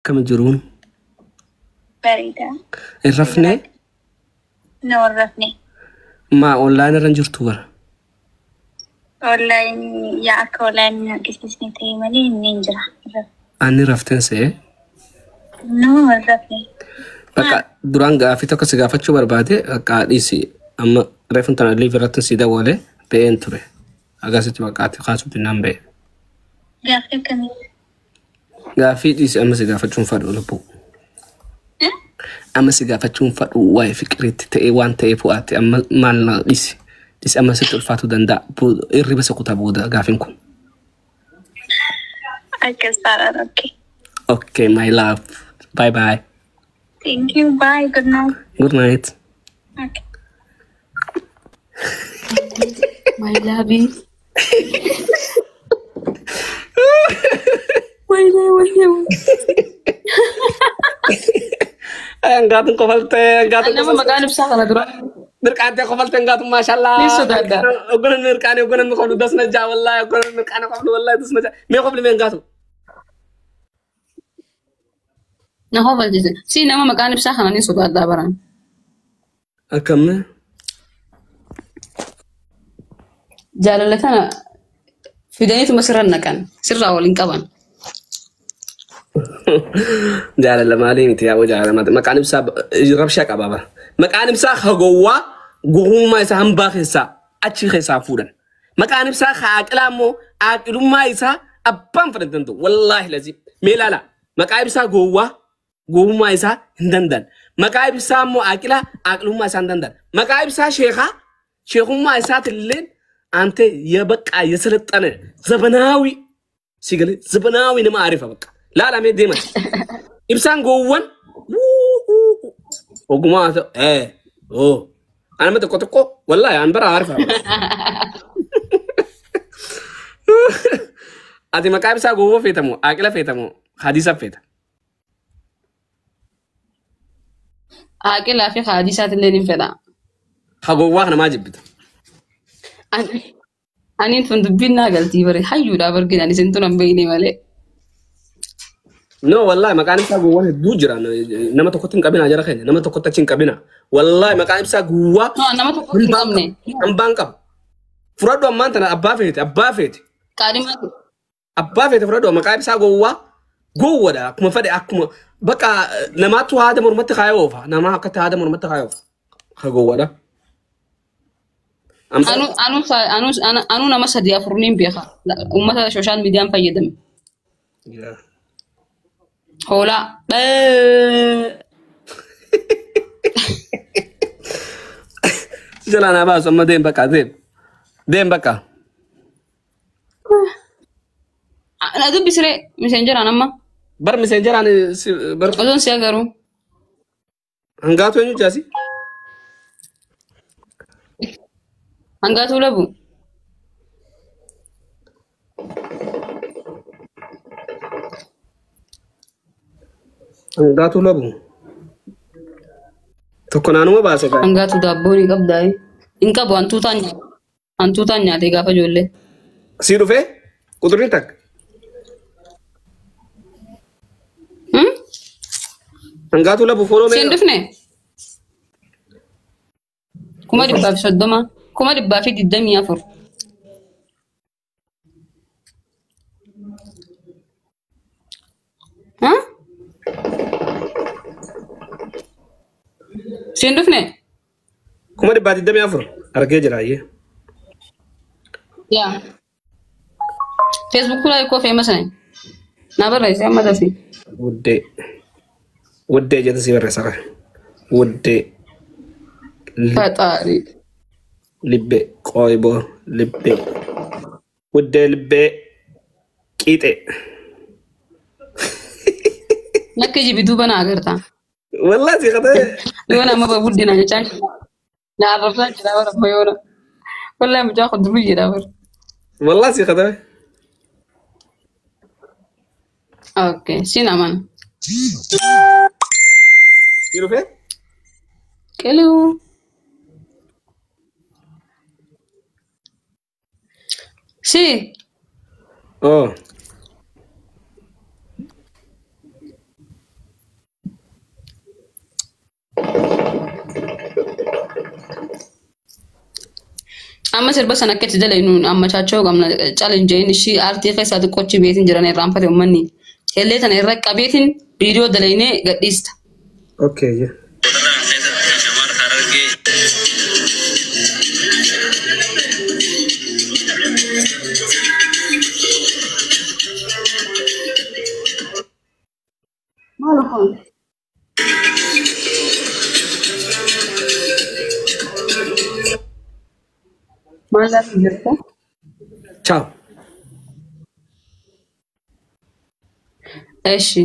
Akkam jiruun? Bareeda. Hin rafnee? No, hin rafne. Maa online irra hin jirtu bara? Online yaa akka online hin argisiisne ta'e malee inni hin jira. Hin rafne. Ani rafteen se'ee. No, hin rafne. Bakka duraan gaaffii tokko si gaafachuu barbaade bakka dhiisi amma reefun tana live irratti si dawwale ba'een ture. Akkasitti bakka ati kaasuutti naan ba'e. Gaaffii akkamii? Gaaffii dhiisi amma si gaafachuun fadhu lubbuu. Amma si gaafachuun fadhu waa'ee fiqiriitti ta'ee waan ta'eef ati amma maal na dhiisi. Dhiisi amma sitti ulfaatuu danda'a. Hirriba si kutaa booda gaafiin kun. Akkas taanaan okay. Okay my love. Bye bye. Thank you. Bye. Good night. Good night. Okay. My love. Wayne wayne. Hangaatuun kofaltee hangaatuun Nama maqaan ibsaa kana dura. Mirqaantee kofaltee hangaatuun maashallaa. Ni sodaadha. Oggonan mirqaanii oggonan koflu dasna jaa wallaahi oggonan mirqaanii koflu wallaahi dasna jaa. Mee kofli mee hangaatu. Na kofalchise. Si nama maqaan ibsaa kana ni sodaadha baraan. Akkamne? Jaalala tana fidaniituma sirra naqan. Sirraa waliin qaban. Jaalala maalii miti yaa jaalala maalii maqaan ibsaa rabshaa qaba bara. Maqaan ibsaa hagowwaa gowwummaa isaa hambaa keessaa achi keessaa fuudhan. Maqaan ibsaa haaqilaa immoo aaqilummaa isaa abbaan fedhan danda'u. Wallaahi lazii. Mee ilaala maqaa ibsaa gowwaa gowwummaa isaa hin danda'an. Maqaa ibsaa immoo aaqilaa aaqilummaa isaa hin danda'an. Maqaa ibsaa sheekaa sheekummaa isaatillee ante የበቃ የሰለጠነ ዘመናዊ ሲገለ ዘመናዊ nama arifa በቃ laalamee deeman. Ibsaan gowwan ogummaa haa ta'u ee oo anama tokko tokko wallaahi an bara arifa. Ati maqaa ibsaa gowwoo feetamu aqila feetamu hadiisa feeta. Aqilaa fi hadiisaatillee ni fedha. Ha gowwaa kana maa jibbita? Aniin tun dubbiin naa galtii bare hayyuudhaa bargina ani isin tun hin beekne malee. No wallahi maqaan ibsaa gowwaan hedduu jira. Nama tokkotti hin qabina jara keenya. Nama tokkotti achi hin qabina. Wallahi maqaan ibsaa gowwaa. No, nama tokkotti hin qabne. Hambaan qaba. Fudhadhu ammaan tana abbaa feete abbaa feete. Qaadhimaa. Abbaa feete fudhadhu maqaa ibsaa gowwaa. Gowwadha akkuma fedhe akkuma bakka namaattu haada mormatti kaayee oofa. Nama akkatti haada mormatti kaayee oofa. Ha gowwadha. Anuu nama 3-4 niin beeka. Uummata sooshaal miidiyaan fayyadame. Hoolaa. Si jalaa naa baasu amma deem bakka deem. Deem bakka. Na dubbisiree miseenjeraan amma. Bar miseenjeraan bar. Odoon si agaruu. Hangaatu eenyu jaasi? Hangaatuu labu. Hangaatuu labu. Tokko naanuma baase gaa. Hangaatuu daabboo ni qabdaa. Hin qabu hantuutaan nyaatee gaafa ijoollee. Sii dhufee quxurriin takka. Hangaatuu labu fooloo Siin dhufne? 130,000. 124,000. Siin dhufne? 124,000 argee jira ayyee. Yaa. Facebook kulaa koo feema sana. Naa barreesse amma dafii. Wuddee. Wuddee jedhu si barreessa qaba. Wuddee. Faxaarii. Libbee qooyboo libbee. Wuddee libbee qiixee. Nakka jibi duuba naa agarta. Wallaahi si qatee. Yoona amma babuddina jechaa jira. Na arrabsaa jira bara amma yoona. Wallaahi mucaa kun duruu jedha bara. Wallaahi si qatee. Okay, siin amana. Si dhufee? Qiluu. Si. Oh. Amma sirba sana akka itti dalagnu ammachaachoo qabna challenge ishii aartii keessaa xiqqoochi beetiin jiran irraanfate uummanni. Hellee tana irra qabeetiin viidiyoo dalagnee gadhiista. Okay. Shamarran Harargee. Maal kun? Maal laatu jirta? Ciao. Eshi.